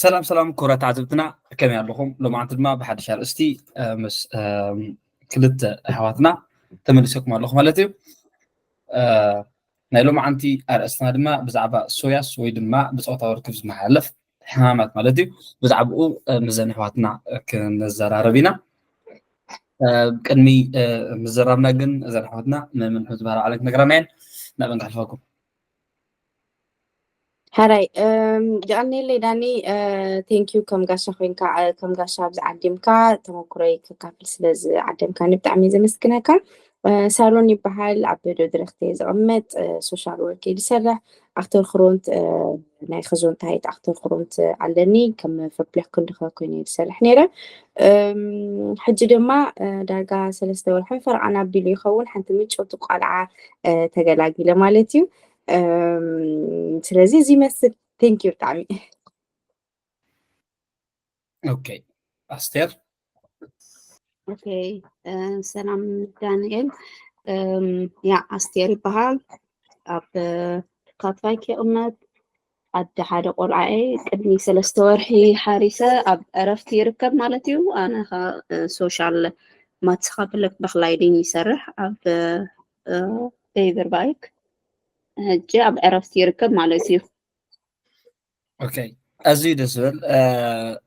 ሰላም ሰላም ክቡራት ተዓዘብትና፣ ከመይ ኣለኹም? ሎማዓንቲ ድማ ብሓድሽ ኣርእስቲ ምስ ክልተ ኣሕዋትና ተመሊሰኩም ኣለኹ ማለት እዩ። ናይ ሎማዓንቲ ኣርእስትና ድማ ብዛዕባ ሶያስ ወይ ድማ ብፆታዊ ርክብ ዝመሓላለፍ ሕማማት ማለት እዩ። ብዛዕባኡ ምስዘን ኣሕዋትና ክንዘራረብ ኢና። ቅድሚ ምዝራብና ግን እዘን ኣሕዋትና መን መን ዝባህላ ዓለም ክነግራና እየን። ናበን ክሕልፈኩም። ሕራይ የቐንየለይ ዳኒ፣ thank you። ከም ጋሻ ኮይንካ፣ ከም ጋሻ ኣብዚ ዓዲምካ ተመኩሮይ ከካፍል ስለ ዝዓደምካኒ ብጣዕሚ እየ ዘመስግነካ። ሳሮን ይበሃል፣ ኣብ ዶድረክት እየ ዝቕመጥ። ሶሻል ወርክ እየ ዝሰርሕ። ኣክተር ክሮንት ናይ ክዞንታይት ኣክተር ክሮንት ኣለኒ። ከም ፈፕሊክ ክንድኸ ኮይነ እየ ዝሰርሕ ነይረ። ሕጂ ድማ ዳርጋ ሰለስተ ወርሕን ፈረቓን ኣቢሉ ይኸውን፣ ሓንቲ ምጭውቲ ቆልዓ ተገላጊለ ማለት እዩ። ስለዚ እዚ ይመስል። Thank you ብጣዕሚ። ኦኬ ኣስቴር። ኦኬ ሰላም ዳንኤል። ያ ኣስቴር ይበሃል። ኣብ ካትፋይክ ይቕመጥ። ኣደ ሓደ ቆልዓ እየ። ቅድሚ ሰለስተ ወርሒ ሓሪሰ ኣብ ዕረፍቲ ይርከብ ማለት እዩ። ኣነ ሶሻል ማትስ ካፕለክ በክላይዲን ይሰርሕ ኣብ ፌቨር ባይክ። ሕጂ ኣብ ዕረፍቲ ይርከብ ማለት እዩ። ኦኬ ኣዝዩ ደስ ዝብል፣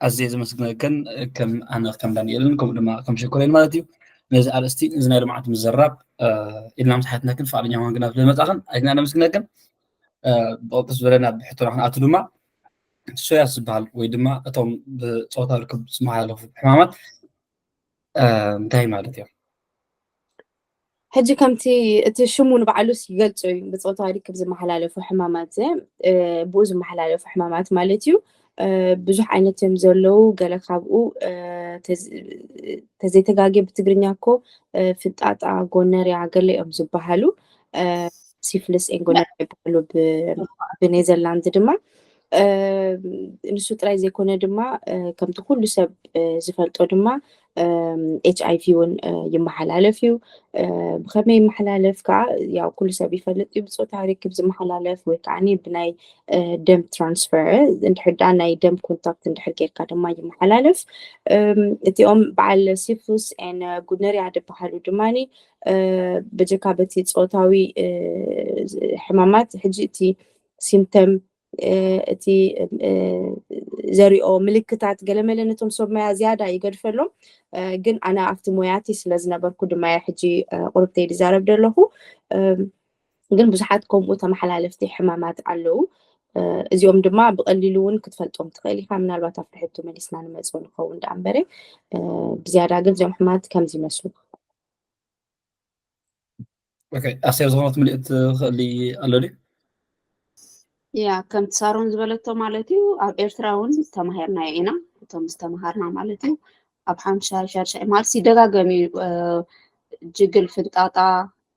ኣዝየ ዘመስግነክን ከም ኣነ ከም ዳንኤልን ከምኡ ድማ ከም ሸኮሬን ማለት እዩ። ነዚ ኣርእስቲ እዚ ናይ ልምዓት ምዝራብ ኢልና ምስ ሓትና ግን ፍቃደኛ ሆን ግና ስለመጻኽን ኣይትና ነመስግነክን። ብቕልጥፍ ዝበለ ናብ ሕቶና ክንኣቱ ድማ ሶያስ ዝበሃል ወይ ድማ እቶም ብፆታ ርክብ ዝመሓላለፉ ሕማማት እንታይ ማለት እዮም? ሕጂ ከምቲ እቲ ሽሙ ንባዕሉስ ይገልጾ እዩ። ብፆታዊ ርክብ ዝመሓላለፉ ሕማማት፣ ብኡ ዝመሓላለፉ ሕማማት ማለት እዩ። ብዙሕ ዓይነት እዮም ዘለዉ። ገለ ካብኡ ተዘይተጋጌ ብትግርኛ እኮ ፍንጣጣ፣ ጎነርያ ገለ እዮም ዝበሃሉ። ሲፍልስ ኤን ጎነርያ ይበሃሉ ብኔዘርላንድ ድማ። ንሱ ጥራይ ዘይኮነ ድማ ከምቲ ኩሉ ሰብ ዝፈልጦ ድማ ኤች ኣይ ቪ እውን ይመሓላለፍ እዩ። ብኸመይ ይመሓላለፍ ከዓ ያው ኩሉ ሰብ ይፈልጥ እዩ። ብፆታዊ ርክብ ዝመሓላለፍ ወይ ከዓ ብናይ ደም ትራንስፈር እንድሕር ደኣ ናይ ደም ኮንታክት እንድሕር ጌርካ ድማ ይመሓላለፍ። እቲኦም በዓል ሲፍልስ ኤን ጉነርያ ዝበሃሉ ድማ ብጀካ በቲ ፆታዊ ሕማማት ሕጂ እቲ ሲምተም እቲ ዘሪኦ ምልክታት ገለመለ ነቶም ሰብ ሞያ ዝያዳ ይገድፈሎም። ግን ኣነ ኣብቲ ሞያቲ ስለ ዝነበርኩ ድማ ሕጂ ቁርብተይ ዝዛረብ ዘለኹ። ግን ብዙሓት ከምኡ ተመሓላለፍቲ ሕማማት ኣለዉ። እዚኦም ድማ ብቐሊሉ እውን ክትፈልጦም ትኽእል ኢኻ። ምናልባት ኣብቲ ሕቶ መሊስና ንመፅኦ ንኸውን ደኣ እምበረ ብዝያዳ ግን እዚኦም ሕማማት ከምዚ ይመስሉ። ኣስቴር ዝኾነት ምልእት ትኽእሊ ኣሎ ድዩ? ያ ከምቲ ሳሮን ዝበለቶ ማለት እዩ። ኣብ ኤርትራ እውን ዝተማሃርናዮ ኢና። እቶም ዝተምሃርና ማለት እዩ ኣብ ሓምሻይ ሻድሻይ ማለት ይደጋገም እዩ። ጅግል፣ ፍንጣጣ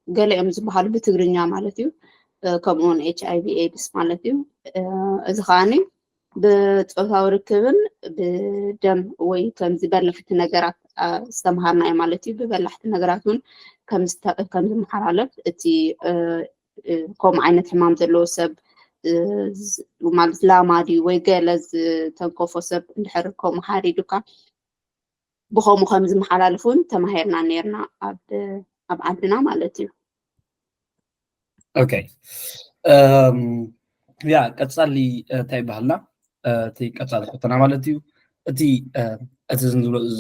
ገለ እዮም ዝበሃሉ ብትግርኛ ማለት እዩ። ከምኡውን ኤች ኣይ ቪ ኤድስ ማለት እዩ። እዚ ከዓኒ ብፆታዊ ርክብን ብደም ወይ ከምዚ በላሕቲ ነገራት ዝተምሃርናዮ ማለት እዩ። ብበላሕቲ ነገራት እውን ከም ዝመሓላለፍ እቲ ከምኡ ዓይነት ሕማም ዘለዎ ሰብ ማለት ላማ ድዩ ወይ ገለ ዝተንከፎ ሰብ እንድሕር ከምኡ ሓሪዱካ ብኸምኡ ከም ዝመሓላለፍ እውን ተማሂርና ነርና ኣብ ዓድና ማለት እዩ። ኦኬ ያ ቀፃሊ እንታይ ይበሃልና? እቲ ቀፃሊ ሕቶና ማለት እዩ። እቲ እቲ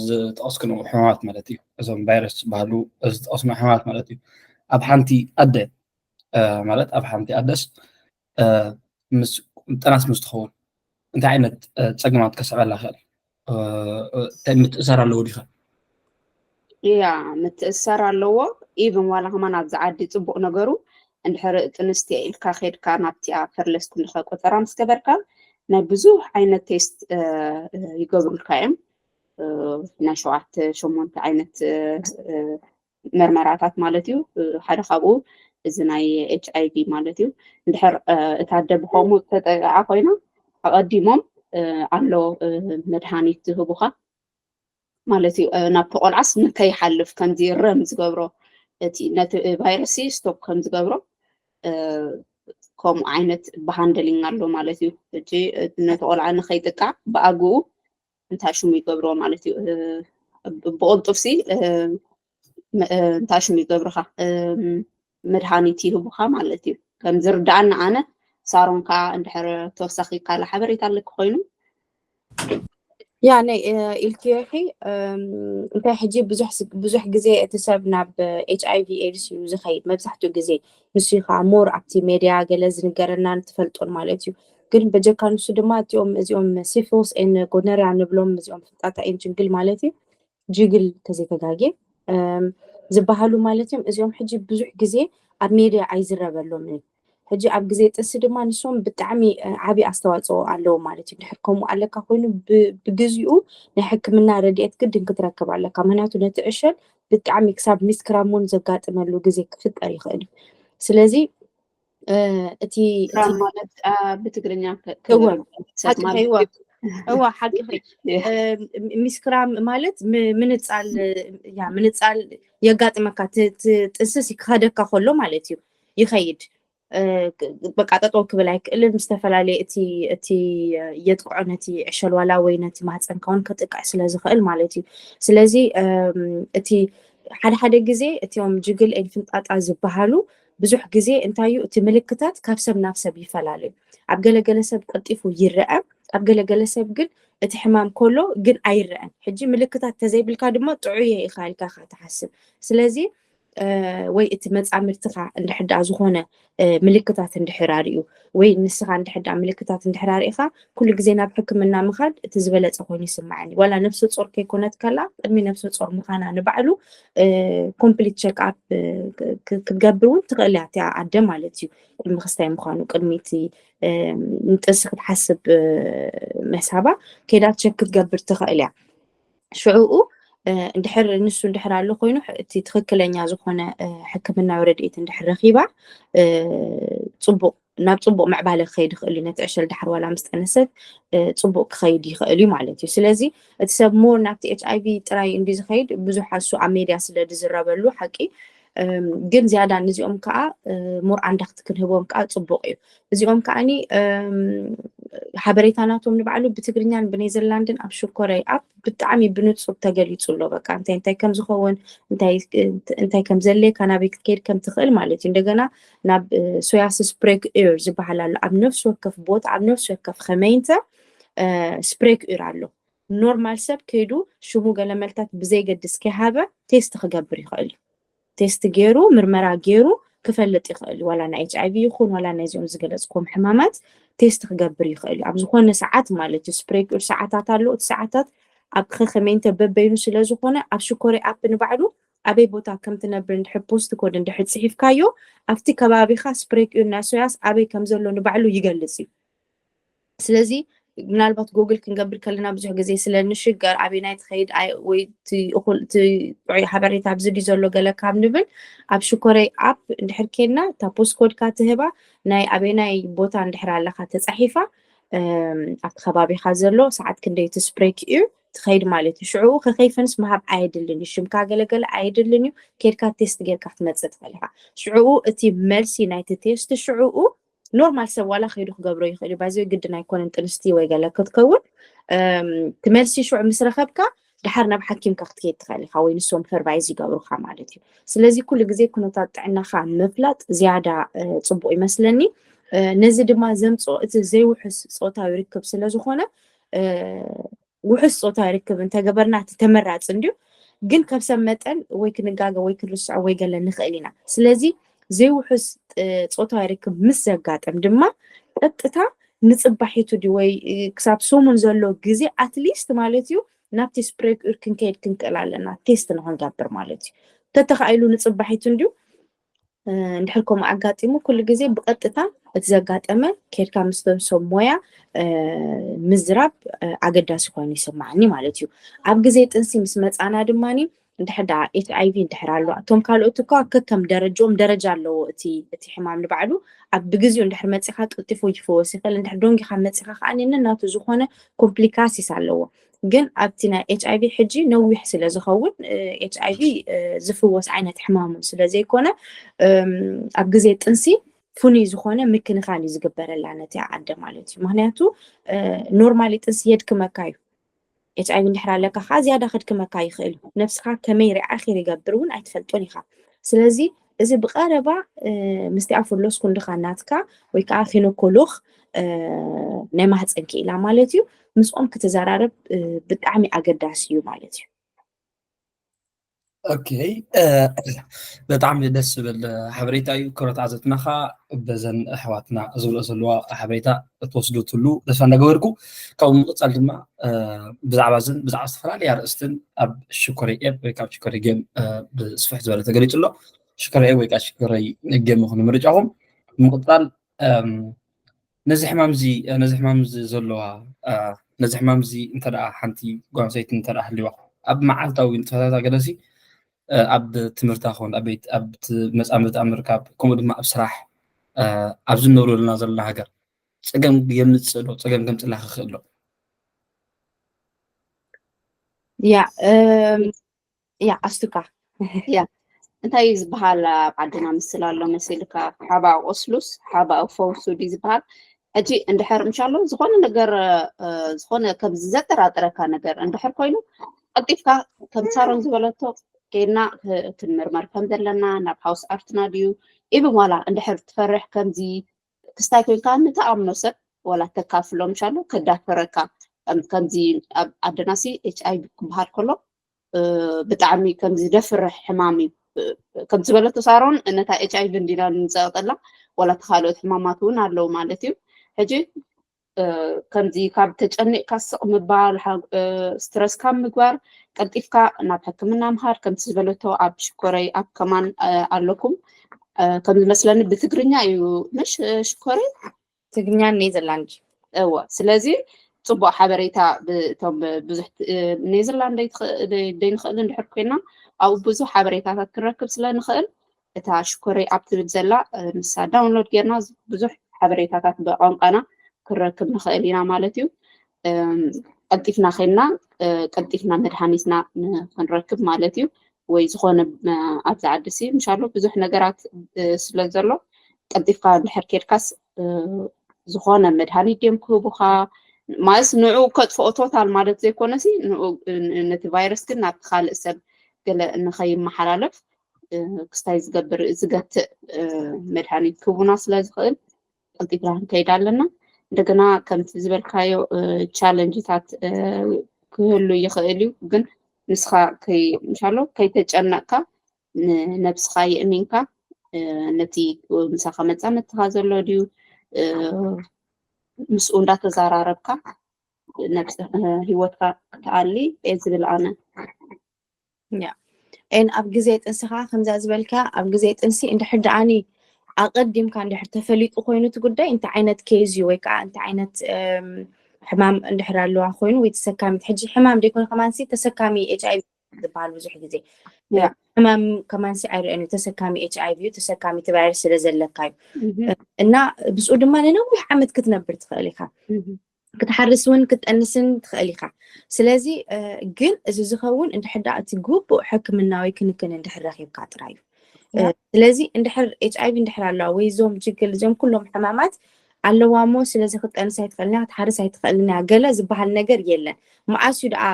ዝጠቀስክኖ ሕማማት ማለት እዩ። እዞም ቫይረስ ዝበሃሉ ዝጠቀስኖ ሕማማት ማለት እዩ። ኣብ ሓንቲ ኣደ ማለት ኣብ ሓንቲ ኣደስ ምስ ጠናስ ምስ ትኸውን እንታይ ዓይነት ፀገማት ከስዕበላ ይኽእል? ምትእሳር ኣለዎ ዲኸ? ያ ምትእሳር ኣለዎ። ኢቭን ዋላ ከማን ኣብዚ ዓዲ ፅቡቅ ነገሩ እንድሕር ጥንስቲ ኢልካ ከድካ ናብቲኣ ፈርለስ ክንድኸ ቆፀራ ምስ ገበርካ ናይ ብዙሕ ዓይነት ቴስት ይገብሩልካ እዮም። ናይ ሸውዓተ ሸሞንተ ዓይነት መርመራታት ማለት እዩ። ሓደ ካብኡ እዚ ናይ ኤች ኣይ ቪ ማለት እዩ። እንድሕር እታ ኣደ ብኸምኡ ተጠቂዓ ኮይና ኣቐዲሞም ኣሎ መድሃኒት ዝህቡኻ ማለት እዩ። ናብቲ ቆልዓስ ንከይሓልፍ ከምዚ ረም ዝገብሮ እቲ ነቲ ቫይረስ ስቶፕ ከም ዝገብሮ ከምኡ ዓይነት ብሃንደሊንግ ኣሎ ማለት እዩ። ሕጂ ነቲ ቆልዓ ንኸይጥቃዕ ብኣግኡ እንታይ ሽሙ ይገብርዎ ማለት እዩ። ብቕልጡፍሲ እንታይ ሽሙ ይገብርኻ፣ መድሃኒት ይህቡኻ ማለት እዩ። ከም ዝርዳኣና ኣነ፣ ሳሮን ከዓ እንድሕር ተወሳኺ ካልእ ሓበሬታ ኣለኪ ኮይኑ። ያ ናይ ኢልክዮ ኺ እንታይ ሕጂ ብዙሕ ግዜ እቲ ሰብ ናብ ኤች ኣይ ቪ ኤድስ እዩ ዝኸይድ መብዛሕትኡ ግዜ። ንሱ ከዓ ሞር ኣብቲ ሜድያ ገለ ዝንገረናን ትፈልጦን ማለት እዩ። ግን በጀካ ንሱ ድማ እቲኦም እዚኦም ሲፍልስ ኤን ጎነርያ ንብሎም እዚኦም ፍንጣጣ ኤን ጅንግል ማለት እዩ። ጅግል ተዘይተጋጌ ዝበሃሉ ማለት እዮም። እዚኦም ሕጂ ብዙሕ ግዜ ኣብ ሜድያ ኣይዝረበሎምን። ሕጂ ኣብ ግዜ ጥንሲ ድማ ንሶም ብጣዕሚ ዓብዪ ኣስተዋፅኦ ኣለዎ ማለት እዩ። ድሕር ከምኡ ኣለካ ኮይኑ ብግዚኡ ናይ ሕክምና ረድኤት ግድን ክትረክብ ኣለካ። ምክንያቱ ነቲ ዕሸል ብጣዕሚ ክሳብ ሚስክራም እውን ዘጋጥመሉ ግዜ ክፍጠር ይኽእል እዩ። ስለዚ እቲ ማለት ብትግርኛ እዋ ሓቂ ሚስክራም ማለት ምንፃል ምንፃል የጋጥመካ። ጥንስስ ክኸደካ ከሎ ማለት እዩ ይኸይድ። በቃ ጠጠው ክብል ኣይክእልን። ዝተፈላለየ እቲ እቲ የጥቅዖ ነቲ ዕሸል ዋላ ወይ ነቲ ማህፀንካ እውን ከጥቅዕ ስለ ዝኽእል ማለት እዩ። ስለዚ እቲ ሓደ ሓደ ግዜ እቲኦም ጅግል ኤን ፍንጣጣ ዝበሃሉ ብዙሕ ግዜ እንታይ እዩ እቲ ምልክታት ካብ ሰብ ናብ ሰብ ይፈላለዩ። ኣብ ገለገለ ሰብ ቀልጢፉ ይረአ፣ ኣብ ገለገለ ሰብ ግን እቲ ሕማም ከሎ ግን ኣይረአን። ሕጂ ምልክታት ተዘይብልካ ድማ ጥዑየ ኢኻ ኢልካ ኢኻ ትሓስብ። ስለዚ ወይ እቲ መፃምድትኻ እንድሕር ደኣ ዝኾነ ምልክታት እንድሕር ኣርእዩ ወይ ንስኻ እንድሕር ደኣ ምልክታት እንድሕር ኣርእኻ ኩሉ ግዜ ናብ ሕክምና ምኻድ እቲ ዝበለፀ ኮይኑ ይስማዓኒ። ዋላ ነብሰ ፆር ከይኮነት ከላ ቅድሚ ነብሰ ፆር ምዃና ንባዕሉ ኮምፕሊት ቸክ ኣፕ ክትገብር እውን ትኽእል እያ እቲኣ ኣደ ማለት እዩ። ቅድሚ ክስታይ ምዃኑ ቅድሚ እቲ ንጥንሲ ክትሓስብ መሳባ ከይዳ ቸክ ክትገብር ትኽእል እያ። ሽዕኡ እንድሕር ንሱ እንድሕር ኣሎ ኮይኑ እቲ ትኽክለኛ ዝኾነ ሕክምናዊ ረድኤት እንድሕር ረኺባ ፅቡቕ ናብ ፅቡቕ ምዕባለ ክኸይድ ይኽእል እዩ። ነቲ ዕሸል ዳሕር ዋላ ምስ ጠነሰት ፅቡቕ ክኸይድ ይኽእል እዩ ማለት እዩ። ስለዚ እቲ ሰብ ሞር ናብቲ ኤች ኣይ ቪ ጥራይ እንዲ ዝኸይድ ብዙሕ እሱ ኣብ ሜድያ ስለ ዝዝረበሉ ሓቂ ግን ዝያዳ ንዚኦም ከዓ ሞር ኣንዳክት ክንህቦም ከዓ ፅቡቕ እዩ። እዚኦም ከዓኒ ሓበሬታ ናቶም ንባዕሉ ብትግርኛን ብኔዘርላንድን ኣብ ሽኮረይ ኣፕ ብጣዕሚ ብንፁር ተገሊፁ ኣሎ። በቃ እንታይ እንታይ ከም ዝኸውን እንታይ ከም ዘድልየካ ናበይ ክትከይድ ከም ትኽእል ማለት እዩ። እንደገና ናብ ሶያስ ስፕሬክ ኡር ዝበሃል ኣሎ ኣብ ነፍሲ ወከፍ ቦታ ኣብ ነፍሲ ወከፍ ከመይንተ ስፕሬክ ኡር ኣሎ። ኖርማል ሰብ ከይዱ ሽሙ ገለ መልታት ብዘይገድስ ከይሃበ ቴስት ክገብር ይኽእል እዩ። ቴስት ገይሩ ምርመራ ገይሩ ክፈልጥ ይኽእል እዩ። ዋላ ናይ ኤች ኣይ ቪ ይኹን ዋላ ናይዚኦም ዝገለፅኩም ሕማማት ቴስት ክገብር ይኽእል እዩ። ኣብ ዝኾነ ሰዓት ማለት እዩ። ስፕሬክ ኡር ሰዓታት ኣሎ። እቲ ሰዓታት ኣብ ከከመይንተ በበይኑ ስለ ዝኾነ ኣብ ሽኮሪ ኣፕ ንባዕሉ ኣበይ ቦታ ከም ትነብር እንድሕር ፖስት ኮድ እንድሕር ፅሒፍካዮ ኣብቲ ከባቢኻ ስፕሬክ ኡር ናይ ሶያስ ኣበይ ከም ዘሎ ንባዕሉ ይገልፅ እዩ። ስለዚ ምናልባት ጎግል ክንገብር ከለና ብዙሕ ግዜ ስለ ንሽገር ኣበናይ ትኸይድ ወይ እቲ ጥዑይ ሓበሬታ ኣብዚ ድዩ ዘሎ ገለ ካብ ንብል ኣብ ሽኮረይ ኣፕ እንድሕር ኬድና እታ ፖስት ኮድካ ትህባ ናይ ኣበናይ ቦታ እንድሕር ኣለካ ተፃሒፋ ኣብቲ ከባቢካ ዘሎ ሰዓት ክንደይ እቲ ስፕሬክ ኡር ትኸይድ ማለት እዩ። ሽዕኡ ከከይፈንስ ምሃብ ኣየድልን እዩ። ሽምካ ገለገለ ኣየድልን እዩ። ኬድካ ቴስት ጌርካ ክትመፅእ ትኽእል ኢኻ። ሽዕኡ እቲ መልሲ ናይቲ ቴስት ሽዕኡ ኖርማል ሰብ ዋላ ከይዱ ክገብሮ ይኽእል እዩ። ባይዘ ግድን ኣይኮነን ጥንስቲ ወይ ገለ ክትከውን እቲ መልሲ ሽዑ ምስ ረኸብካ ድሓር ናብ ሓኪምካ ክትከይድ ትኽእል ኢኻ ወይ ንሶም ፐርቫይዝ ይገብሩካ ማለት እዩ። ስለዚ ኩሉ ግዜ ኩነታት ጥዕናኻ ምፍላጥ ዝያዳ ፅቡቕ ይመስለኒ። ነዚ ድማ ዘምፅኦ እቲ ዘይውሕስ ፆታዊ ርክብ ስለ ዝኾነ ውሕስ ፆታዊ ርክብ እንተገበርና እቲ ተመራፂ እንድዩ። ግን ከም ሰብ መጠን ወይ ክንጋገ ወይ ክንርስዖ ወይ ገለ ንኽእል ኢና። ስለዚ ዘይውሕስ ፆታዊ ርክብ ምስ ዘጋጠም ድማ ቀጥታ ንፅባሒቱ ድዩ ወይ ክሳብ ሰሙን ዘሎ ግዜ ኣትሊስት ማለት እዩ ናብቲ ስፕሬክ ኡር ክንከይድ ክንክእል ኣለና ቴስት ንክንገብር ማለት እዩ። ተተኻኢሉ ንፅባሒቱ እንድዩ እንድሕር ከምኡ ኣጋጢሙ ኩሉ ግዜ ብቐጥታ እቲ ዘጋጠመ ኬድካ ምስ ተንሶም ሞያ ምዝራብ ኣገዳሲ ኮይኑ ይስማዓኒ ማለት እዩ። ኣብ ግዜ ጥንሲ ምስ መፃና ድማ እንድሕር ደኣ ኤች ኣይ ቪ እንድሕር ኣሎ እቶም ካልኦት እኳ ከከም ደረጃኦም ደረጃ ኣለዎ። እቲ እቲ ሕማም ንባዕሉ ኣብ ብግዜኡ እንድሕር መፂኻ ቀልጢፉ ይፍወስ ይኽእል። እንድሕር ደንጊኻ መፂኻ ከዓ ነናቱ ዝኾነ ኮምፕሊካሲስ ኣለዎ። ግን ኣብቲ ናይ ኤች ኣይ ቪ ሕጂ ነዊሕ ስለ ዝኸውን ኤች ኣይ ቪ ዝፍወስ ዓይነት ሕማም እውን ስለ ዘይኮነ ኣብ ግዜ ጥንሲ ፍኑይ ዝኾነ ምክንኻን እዩ ዝግበረላ ነቲ ኣደ ማለት እዩ። ምክንያቱ normally ጥንሲ የድክመካ እዩ። ኤች ኣይ ቪ እንድሕር ኣለካ ከዓ ዝያዳ ከድክመካ ይኽእል እዩ። ነብስኻ ከመይ ሪኣኺር ይገብር እውን ኣይትፈልጦን ኢኻ። ስለዚ እዚ ብቐረባ ምስቲኣ ፍሎስ ኩንድኻ ናትካ ወይ ከዓ ኪኖኮሎክ ናይ ማህፀን ክኢላ ማለት እዩ ምስኦም ክትዘራረብ ብጣዕሚ ኣገዳሲ እዩ ማለት እዩ። ኦኬ፣ ብጣዕሚ ደስ ዝብል ሓበሬታ እዩ። ክብረት ዓዘትና ከዓ በዘን ኣሕዋትና ዝብልኦ ዘለዋ ሓበሬታ እትወስዱ ትሉ ተስፋ እንዳገበርኩ፣ ካብኡ ምቕፃል ድማ ብዛዕባ እዝን ብዛዕባ ዝተፈላለዩ ኣርእስትን ኣብ ሽኮረይ ኤፕ ወይ ካብ ሽኮረይ ጌም ብስፍሕ ዝበለ ተገሊፁ ኣሎ። ሽኮረይ ኤፕ ወይ ከዓ ሽኮረይ ጌም ይኹን ምርጫኹም። ብምቕፃል ነዚ ሕማም እዚ ነዚ ሕማም እዚ ዘለዋ ነዚ ሕማም እዚ እንተ ደኣ ሓንቲ ጓል ኣንስተይቲ እንተ ደኣ ህልዋ ኣብ መዓልታዊ ንጥፈታታ ገለሲ ኣብ ትምህርታ ክኾን ኣብ ቤት ኣብ መጻምድቲ ኣብ ምርካብ ከምኡ ድማ ኣብ ስራሕ ኣብዚ ንነብረሉና ዘለና ሃገር ጸገም የምጽእ ዶ? ጸገም ከምጽላ ክኽእል ዶ? ያ ያ ኣስቱካ ያ እንታይ እዩ ዝበሃል ኣብ ዓድና ምስል ኣሎ መሲልካ ሓባ ቁስሉስ ሓባ ፈውሱ ድዩ ዝበሃል። ሕጂ እንድሕር እንሻሎ ዝኾነ ነገር ዝኾነ ከምዚ ዘጠራጥረካ ነገር እንድሕር ኮይኑ ቀልጢፍካ ከም ሳሮን ዝበለቶ ከይድና ክንምርመር ከም ዘለና ናብ ሃውስ ኣርትና ድዩ ኢብን ዋላ እንድሕር ትፈርሕ ከምዚ ክስታይ ኮይንካ ንተኣምኖ ሰብ ዋላ ተካፍሎ ምሻሎ ከዳፈረካ ከምዚ ኣብ ዓድናሲ ኤች ኣይ ቪ ክበሃል ከሎ ብጣዕሚ ከም ዝደፍርሕ ሕማም እዩ። ከም ዝበለቶ ሳሮን ነታ ኤች ኣይ ቪ እንዲና ንፀቕጠላ ዋላ ተካልኦት ሕማማት እውን ኣለዉ ማለት እዩ። ሕጂ ከምዚ ካብ ተጨኒቕካ ስቕ ምባል ስትረስ ካብ ምግባር ቀልጢፍካ ናብ ሕክምና ምሃር ከምቲ ዝበለቶ ኣብ ሽኮረይ ኣብ ከማን ኣለኩም ከም ዝመስለኒ ብትግርኛ እዩ ምሽ ሽኮረይ ትግርኛ ኔዘርላንድ እወ ስለዚ ፅቡቅ ሓበሬታ እቶም ብዙሕ ኔዘርላንድ ደይንኽእል እንድሕር ኮይና ኣብኡ ብዙሕ ሓበሬታታት ክንረክብ ስለ ንኽእል እታ ሽኮረይ ኣብ ትብል ዘላ ንሳ ዳውንሎድ ጌርና ብዙሕ ሓበሬታታት ብቋንቋና ክንረክብ ንኽእል ኢና ማለት እዩ። ቀልጢፍና ኸይድና ቀልጢፍና መድሃኒትና ክንረክብ ማለት እዩ። ወይ ዝኾነ ኣብዚ ዓዲ ሲ ምሻሎ ብዙሕ ነገራት ስለ ዘሎ ቀልጢፍካ እንድሕር ኬድካስ ዝኾነ መድሃኒት ድዮም ክህቡኻ ማለት ንዑ ከጥፍኦ ቶታል ማለት ዘይኮነሲ ነቲ ቫይረስ ግን ናብቲ ካልእ ሰብ ገለ ንኸይመሓላለፍ ክስታይ ዝገብር ዝገትእ መድሃኒት ክህቡና ስለ ዝኽእል ቀልጢፍና ክንከይድ ኣለና። እንደገና ከምቲ ዝበልካዮ ቻለንጅታት ክህሉ ይኽእል እዩ፣ ግን ንስኻ ምሻሎ ከይተጨነቅካ ንነብስኻ የእሚንካ ነቲ ምሳኻ መፃምድትኻ ዘሎ ድዩ ምስኡ እንዳተዘራረብካ ህይወትካ ክትኣሊ እየ ዝብል ኣነ። ን ኣብ ግዜ ጥንስኻ ከምዛ ዝበልካ ኣብ ግዜ ጥንሲ እንድሕር ደኣኒ ኣቐዲምካ እንድሕር ተፈሊጡ ኮይኑ እቲ ጉዳይ እንታይ ዓይነት ኬዝ እዩ ወይ ከዓ እንታይ ዓይነት ሕማም እንድሕር ኣለዋ ኮይኑ ወይ ተሰካሚት ሕጂ ሕማም ዘይኮነ ከማንሲ ተሰካሚ ኤች ኣይ ቪ ዝበሃል ብዙሕ ግዜ ሕማም ከማንሲ ኣይርእን እዩ ተሰካሚ ኤች ኣይ ቪ እዩ ተሰካሚ እቲ ቫይረስ ስለ ዘለካ እዩ እና ብስኡ ድማ ንነዊሕ ዓመት ክትነብር ትኽእል ኢኻ ክትሓርስ እውን ክትጠንስን ትኽእል ኢኻ። ስለዚ ግን እዚ ዝኸውን እንድሕር ደኣ እቲ ግቡእ ሕክምናዊ ክንክን እንድሕር ረኺብካ ጥራይ እዩ። ስለዚ እንድሕር ኤች ኣይ ቪ እንድሕር ኣለዋ ወይ እዞም ጅግል እዚኦም ኩሎም ሕማማት ኣለዋ እሞ ስለዚ ክትጠንስ ኣይትኽእልን ክትሓርስ ኣይትኽእልን እያ ገለ ዝበሃል ነገር የለን። መዓስ እዩ ደኣ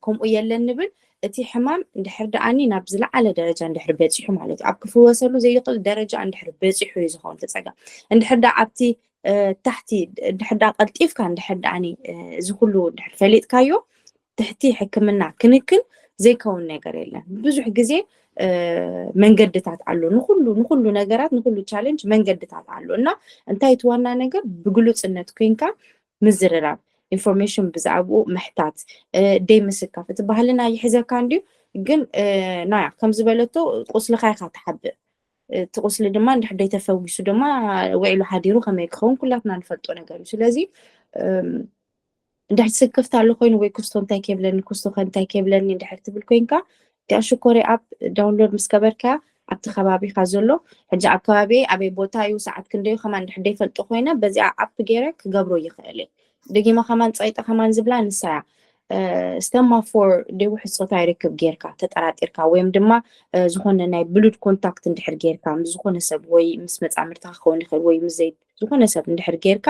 ከምኡ የለን ንብል እቲ ሕማም እንድሕር ደኣኒ ናብ ዝለዓለ ደረጃ እንድሕር በፂሑ ማለት እዩ ኣብ ክፍወሰሉ ዘይኽእል ደረጃ እንድሕር በፂሑ እዩ ዝኸውን እቲ ፀገም እንድሕር ደኣ ኣብቲ ታሕቲ እንድሕር ደኣ ቀልጢፍካ እንድሕር ደኣኒ እዚ ኩሉ እንድሕር ፈሊጥካዮ ትሕቲ ሕክምና ክንክን ዘይከውን ነገር የለን። ብዙሕ ግዜ መንገድታት ኣሎ ንኩሉ ንኩሉ ነገራት ንኩሉ ቻለንጅ መንገድታት ኣሎ እና እንታይ እቲ ዋና ነገር ብግሉፅነት ኮይንካ ምዝርራብ ኢንፎርሜሽን ብዛዕባኡ ምሕታት ደይ ምስካፍ እቲ ባህልና ይሕዘካ እንድዩ ግን ናያ ከም ዝበለቶ ቁስልኻ ኢኻ ትሓብእ እቲ ቁስሊ ድማ እንድሕር ደይ ተፈዊሱ ድማ ውዒሉ ሓዲሩ ከመይ ክኸውን ኩላትና ንፈልጦ ነገር እዩ ስለዚ እንድሕር ስክፍታ ኣሎ ኮይኑ ወይ ክስቶ እንታይ ከብለኒ ክስቶ ከ እንታይ ከብለኒ እንድሕር ትብል ኮይንካ እቲኣ ሽኮሪ ኣፕ ዳውንሎድ ምስ ገበርካያ ኣብቲ ከባቢኻ ዘሎ ሕጂ ኣብ ከባቢ ኣበይ ቦታ እዩ ሰዓት ክንደዩ ከማን እንድሕር ደይፈልጦ ኮይነ በዚኣ ኣፕ ገይረ ክገብሮ ይኽእል እየ ደጊመ ከማን ፀይጠ ከማን ዝብላ ንሳያ ስተማፎር ደይ ውሕስ ፆታ ይርክብ ጌርካ ተጠራጢርካ ወይም ድማ ዝኾነ ናይ ብሉድ ኮንታክት እንድሕር ጌርካ ምስ ዝኾነ ሰብ ወይ ምስ መፃምድትኻ ክኸውን ይኽእል ወይ ምስ ዘይ ዝኾነ ሰብ እንድሕር ጌርካ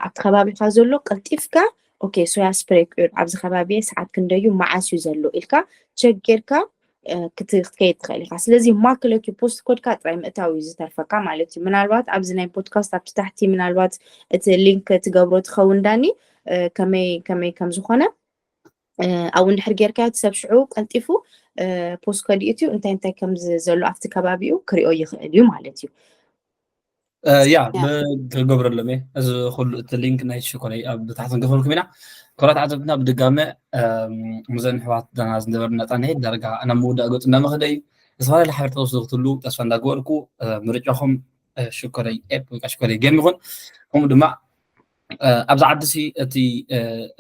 ኣብቲ ከባቢኻ ዘሎ ቀልጢፍካ okay soya spray ክዑር ኣብዚ ከባቢ ሰዓት ክንደዩ መዓስ እዩ ዘሎ ኢልካ ቸክ ጌርካ ክትከይድ ትኽእል ኢኻ። ስለዚ ማክለኪ ፖስት ኮድካ ጥራይ ምእታው እዩ ዝተርፈካ ማለት እዩ። ምናልባት ኣብዚ ናይ ፖድካስት ኣብቲ ታሕቲ ምናልባት እቲ ሊንክ ትገብሮ ትኸውን ዳኒ ከመይ ከመይ ከም ዝኾነ ኣብኡ እንድሕር ጌርካዮ እቲ ሰብ ሽዑ ቀልጢፉ ፖስት ኮድ ይእትዩ እንታይ እንታይ ከም ዘሎ ኣብቲ ከባቢኡ ክሪኦ ይኽእል እዩ ማለት እዩ። ያ ክገብረሎም እየ። እዚ ኩሉ እቲ ሊንክ ናይ ሽኮረይ ኣብ ታሕቲ ንገፈልኩም ኢና። ክብራት ዓዘብትና ብድጋመ ምዘን ኣሕዋትና ዝነበርና ፃንሒት ዳርጋ ናብ ምውዳእ ገፁ እናመኸደ እዩ። ዝተፈላለዩ ሓበሬታ ወስዱ ክትሉ ተስፋ እንዳገበርኩ ምርጫኹም ሽኮረይ ኤፕ ወይ ከዓ ሽኮረይ ጌም ይኹን ከምኡ ድማ ኣብዚ ዓዲ ሲ እቲ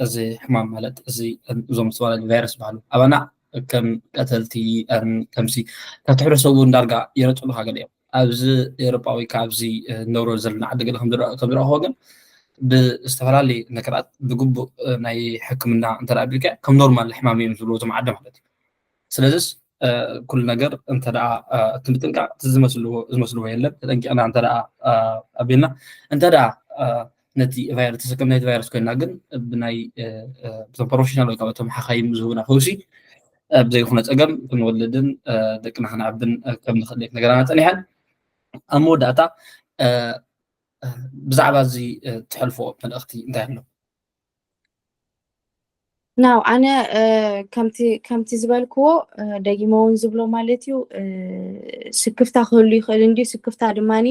እዚ ሕማም ማለት እዚ እዞም ዝተፈላለዩ ቫይረስ በሃሉ ኣባና ከም ቀተልቲ ከምሲ ካብ ትሕብረተሰቡ እንዳርጋ የረፅሉካ ገለ እዮም። ኣብዚ ኤሮጳ ወይ ከዓ ኣብዚ ነብሮ ዘለና ዓዲ ገለ ከም ዝረእኽዎ ግን ብዝተፈላለየ ነገራት ብግቡእ ናይ ሕክምና እንተ ቢልካ ከም ኖርማል ሕማም እዮም ዝብልዎ እዞም ዓዲ ማለት እዩ። ስለዚስ ኩሉ ነገር እንተ እቲ ምጥንቃቕ ዝመስልዎ የለን። ተጠንቂቕና እንተ ኣቢልና እንተ ነቲ ቫይረስ ተሰከም ናይቲ ቫይረስ ኮይና ግን ብናይ ብቶም ፕሮፌሽናል ወይ ካብቶም ሓኻይም ዝህቡና ፈውሲ ብዘይኮነ ፀገም ክንወልድን ደቅና ክነዕብን ከም ንኽእል ነገራና ፀኒሐን ኣብ መወዳእታ ብዛዕባ እዚ ትሕልፎ መልእኽቲ እንታይ ኣሎ? ናው ኣነ ከምቲ ዝበልክዎ ደጊመ እውን ዝብሎ ማለት እዩ ስክፍታ ክህሉ ይኽእል እንዲ ስክፍታ ድማኒ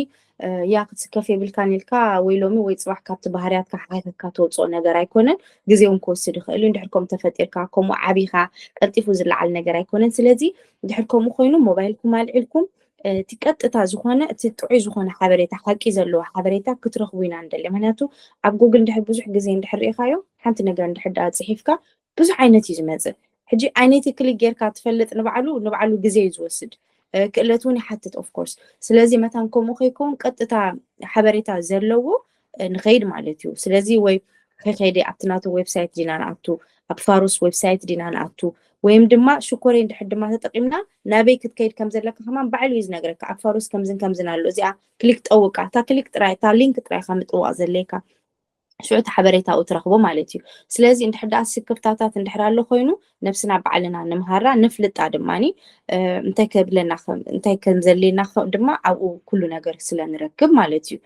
ያ ክትስከፍ የብልካን ኢልካ ወይ ሎሚ ወይ ፅባሕ ካብቲ ባህርያትካ ሓይከካ ተውፅኦ ነገር ኣይኮነን። ግዜ እውን ክወስድ ይኽእል እዩ። እንድሕር ከምኡ ተፈጢርካ ከምኡ ዓቢኻ ቀልጢፉ ዝለዓል ነገር ኣይኮነን። ስለዚ እንድሕር ከምኡ ኮይኑ ሞባይልኩም ኣልዒልኩም እቲ ቀጥታ ዝኾነ እቲ ጥዑይ ዝኾነ ሓበሬታ ሓቂ ዘለዎ ሓበሬታ ክትረኽቡ ኢና ንደሊ። ምክንያቱ ኣብ ጉግል እንድሕር ብዙሕ ግዜ እንድሕር ርኢኻዮ ሓንቲ ነገር እንድሕር ደኣ ፅሒፍካ ብዙሕ ዓይነት እዩ ዝመፅእ። ሕጂ ዓይነይቲ ክሊክ ጌርካ ትፈልጥ ንባዕሉ ንባዕሉ ግዜ እዩ ዝወስድ። ክእለት እውን ይሓትት ኦፍኮርስ። ስለዚ መታን ከምኡ ከይከውን ቀጥታ ሓበሬታ ዘለዎ ንኸይድ ማለት እዩ። ስለዚ ወይ ከይከይደ ኣብቲ ናቱ ዌብሳይት ዲና ንኣቱ ኣብ ፋሩስ ዌብሳይት ዲና ንኣቱ ወይም ድማ ሽኮረይ እንድሕር ድማ ተጠቂምና ናበይ ክትከይድ ከም ዘለካ ከማን ባዕሉ እዩ ዝነግረካ። ኣብ ፋሩስ ከምዝን ከምዝን ኣሎ እዚኣ ክሊክ ጠውቃ እታ ክሊክ ጥራይ እታ ሊንክ ጥራይ ከምጥዋቅ ዘለካ ሽዑ እቲ ሓበሬታኡ ትረኽቦ ማለት እዩ። ስለዚ እንድሕር ደኣ ስክፍታታት እንድሕር ኣሎ ኮይኑ ነብስና ባዕልና ንምሃራ ንፍልጣ ድማኒ እንታይ ከብለና እንታይ ከም ዘድልየና ድማ ኣብኡ ኩሉ ነገር ስለ ንረክብ ማለት እዩ።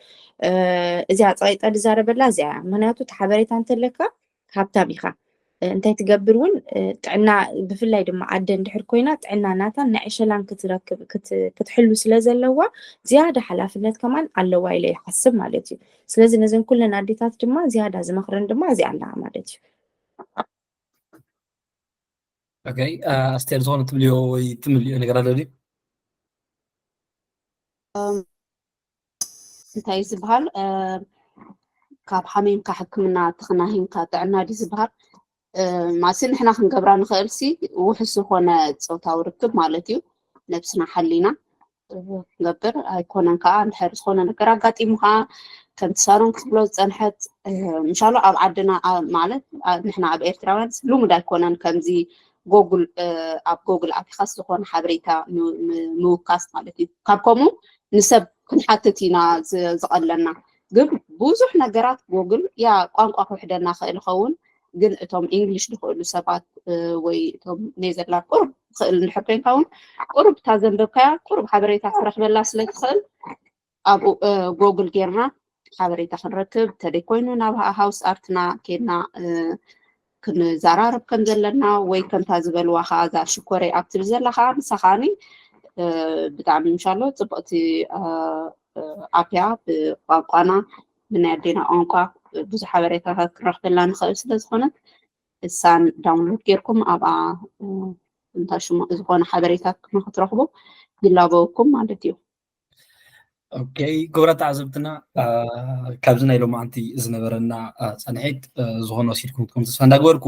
እዚኣ ፀቂጠ ዝዛረበላ እዚኣ እያ። ምክንያቱ እቲ ሓበሬታ እንተለካ ሃብታም ኢኻ። እንታይ ትገብር እውን ጥዕና ብፍላይ ድማ ኣደ እንድሕር ኮይና ጥዕና ናታን ናይ ዕሸላን ክትረክብ ክትሕሉ ስለ ዘለዋ ዝያዳ ሓላፍነት ከማን ኣለዋ ኢለ ይሓስብ ማለት እዩ። ስለዚ ነዘን ኩለን ኣዴታት ድማ ዝያዳ ዝመኽረን ድማ እዚኣ ኣለዋ ማለት እዩ። ኣስቴር ዝኾነ ትብልዮ ወይ ትምልዮ ነገር ኣሎ ድዩ? እንታይ ዝበሃል ካብ ሓሚምካ ሕክምና ተኸናሂንካ ጥዕና ድዩ ዝበሃል ማሲ ንሕና ክንገብራ ንኽእል ሲ ውሕስ ዝኾነ ፆታዊ ርክብ ማለት እዩ ነብስና ሓሊና ክንገብር ኣይኮነን ከዓ እንድሕር ዝኾነ ነገር ኣጋጢሙ ከዓ ከምቲ ሳሮን ክትብሎ ዝፀንሐት ምሻሎ ኣብ ዓድና ማለት ንሕና ኣብ ኤርትራውያን ልሙድ ኣይኮነን ከምዚ ጎጉል ኣብ ጎጉል ኣቲኻስ ዝኾነ ሓበሬታ ምውካስ ማለት እዩ ካብ ከምኡ ንሰብ ክንሓትት ኢና ዝቐለና ግን ብዙሕ ነገራት ጎግል ያ ቋንቋ ክውሕደና ክእል ይኸውን ግን እቶም ኢንግሊሽ ዝኽእሉ ሰባት ወይ እቶም ኔዘርላንድ ቁሩብ ክእል እንድሕር ኮይንካ እውን ቁሩብ እታ ዘንበብካያ ቁሩብ ሓበሬታ ክረክበላ ስለ ትኽእል ኣብኡ ጎግል ጌርና ሓበሬታ ክንረክብ እንተደይ ኮይኑ ናብ ሃውስ ኣርትና ኬድና ክንዘራረብ ከም ዘለና ወይ ከምታ ዝበልዋ ከዓ እዛ ሽኮረይ ኣብ ትብል ዘላ ከዓ ንሳ ከዓኒ ብጣዕሚ ምሻሎ ፅብቕቲ ኣፕያ ብቋንቋና ብናይ ኣዴና ቋንቋ ብዙሕ ሓበሬታታት ክንረክበላ ንኽእል ስለዝኾነት እሳን ዳውንሎድ ጌርኩም ኣብኣ እንታይ ሽሙ ዝኾነ ሓበሬታት ንክትረክቡ ይላበወኩም ማለት እዩ። ኦኬ ክቡራት ተዓዘብትና ካብዚ ናይ ሎማዓንቲ ዝነበረና ፃንሒት ዝኾነ ወሲድኩም ከም ተስፋ እንዳገበርኩ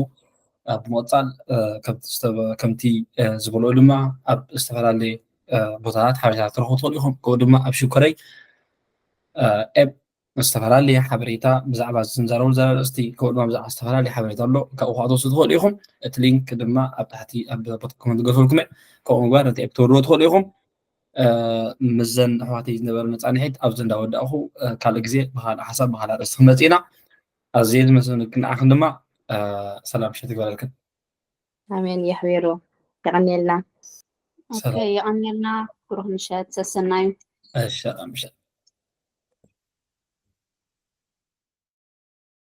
ብምቕፃል ከምቲ ዝበልኦ ድማ ኣብ ዝተፈላለየ ቦታታት ሓበሬታ ክትረኽቡ ትኽእሉ ኢኹም። ከምኡ ድማ ኣብ ሽኮረይ ኤፕ ዝተፈላለየ ሓበሬታ ብዛዕባ ዝንዛረቡ ዘርእስቲ ከምኡ ድማ ብዛዕባ ዝተፈላለየ ሓበሬታ ኣሎ። ካብኡ ከዓ ትወስዱ ትኽእሉ ኢኹም። እቲ ሊንክ ድማ ኣብ ታሕቲ ኣብ ቦታ ኮመንት ገፈልኩም እየ። ከምኡ ምግባር ነቲ ኤፕ ተወድዎ ትኽእሉ ኢኹም። ምዘን ኣሕዋተይ ዝነበረ መፃንሒት ኣብዚ እንዳወዳእኹ ካልእ ግዜ ብካልእ ሓሳብ ብካልእ ርእስቲ ክመፅእ ኢና። ኣዝየ ዝመስለኒ ክንዓኽን ድማ ሰላም ምሸት ይግበረልክን። ኣሜን። የሕቤሩ። የቐንየልና። ኦኬ፣ የቐንየልና። ብሩኽ ምሸት፣ ሰሰናዩ። እሺ፣ ሰላም ምሸት።